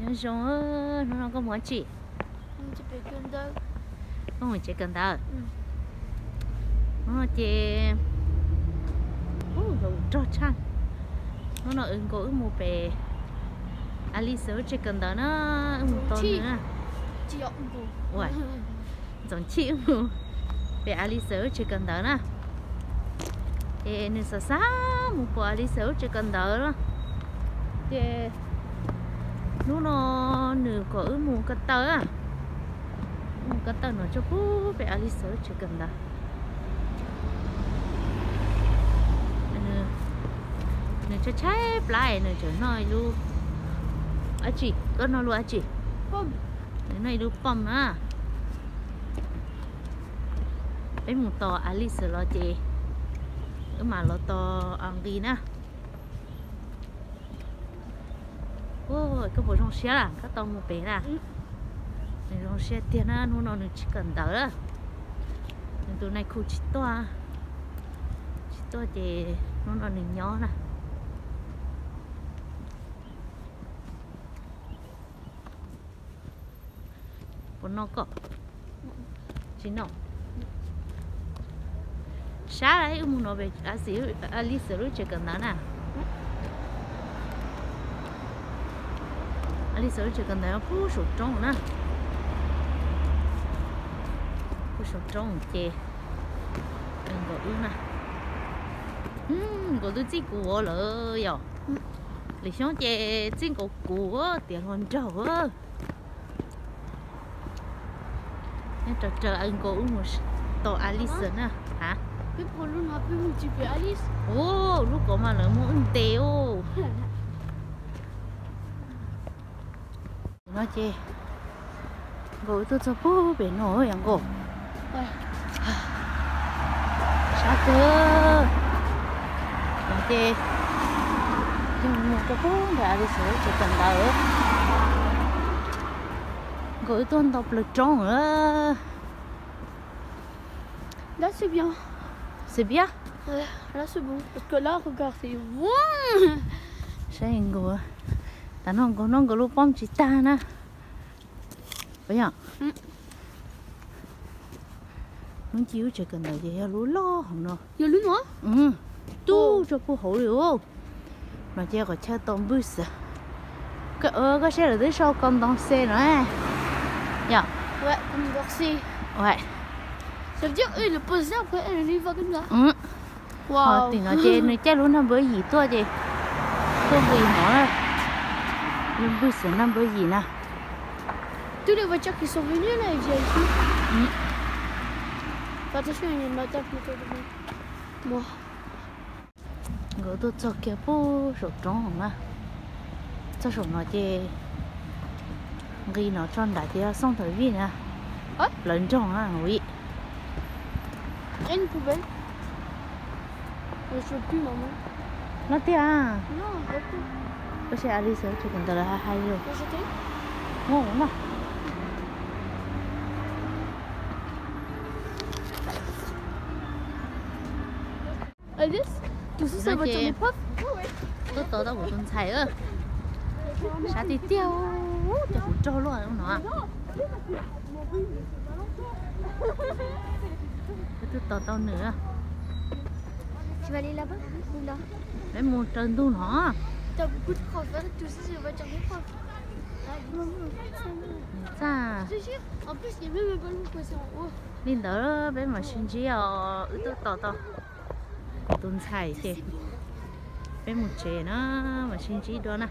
Nyob zoo, hnub no koj mus dab tsi? Koj mus tsev kawm ntawv. Hnub no ces rog tshaj. Hnub no wb nkaus wb mus pem Alice lub tsev kawm ntawv na, wb mus tos nws na. Ua, Ntxoov Chij wb mus pem Alice lub tsev kawm ntawv na. Ces nws xav xav mus pom Alice lub tsev kawm ntawv na. Ces hnub no nws kom wb mus ko taw, mus ko taw no tso pub pem Alice lub tsev kawm ntawv. Nws tshaib tshaib plab, nws tseem noj ib lub dab tsi, koj noj lub dab tsi? Nws noj ib lub pom na. Peb mus tos Alice los ces wb mam los tos Anqis na. Koj puas zoo siab lawm, koj tau mus pem na? Nws zoo siab tiag na, hnub no nws tsis kawm ntawv lawm. Nws tus nais khu tsis tuaj, tsis tuaj ces hnub no nws nyob na. Puas noj koj? Tsis noj. Sab, wb mus no pem Alice lub tsev kawm ntawv na. Alice lub tsev kawm ntawv puag saum roob na. Puag saum roob ces nkaus wb na. Nkaus twb txij kuv lawm yom. Lwm xyoo ces txij nkaus kuv tiav hluas nraug. Nyob raws raws nkaus wb mus tos Alice na. Ha, lub ko mas lawv muab wb ntes os. No ces nkaus wb tuaj txog pug pem no yom nkaus. Sab kawg. No ces mus rau pug ntawm Alice lub tsev kawm ntawv. Nkaus wb tuaj nto plaws roob lawm. Saib nkaus, tam no nkaus no nkaus lub pom tsis tag na. Puas yog? Hnub ntawd wb tsev kawm ntawv ces yog lub loj hauv no. Tub tso puag hauv li. No ces qhov chaw tau npwj xwb. Koj saib lawv twb sau kos ntoo xe no. Yog. Tim no ces nws caij lub nrag npawb yim tuaj ces tuaj nqis no, lub npwj xwb nrag npawb yim na. Nkawd tuaj txog kiag puag saum roob na. Txog saum no ces nqis no tso nram ces yog Xoo Thawm Vij na. Plawv nroog na ui. No tiag. Koj saib Alice tsev kawm ntawv lawv hais hais li. Mus na. Tuaj tos tau kuv tus ntxhais. Sab tiag tiag, ces kuv raug luaj no. Tuaj tos tau nws. Peb mus raws ntug no. Txaj. Li ntawd peb mam sib ntsib os, wb tuaj tos tau kuv tus ntxhais ces peb mus tsev na, mam sib ntsib dua na.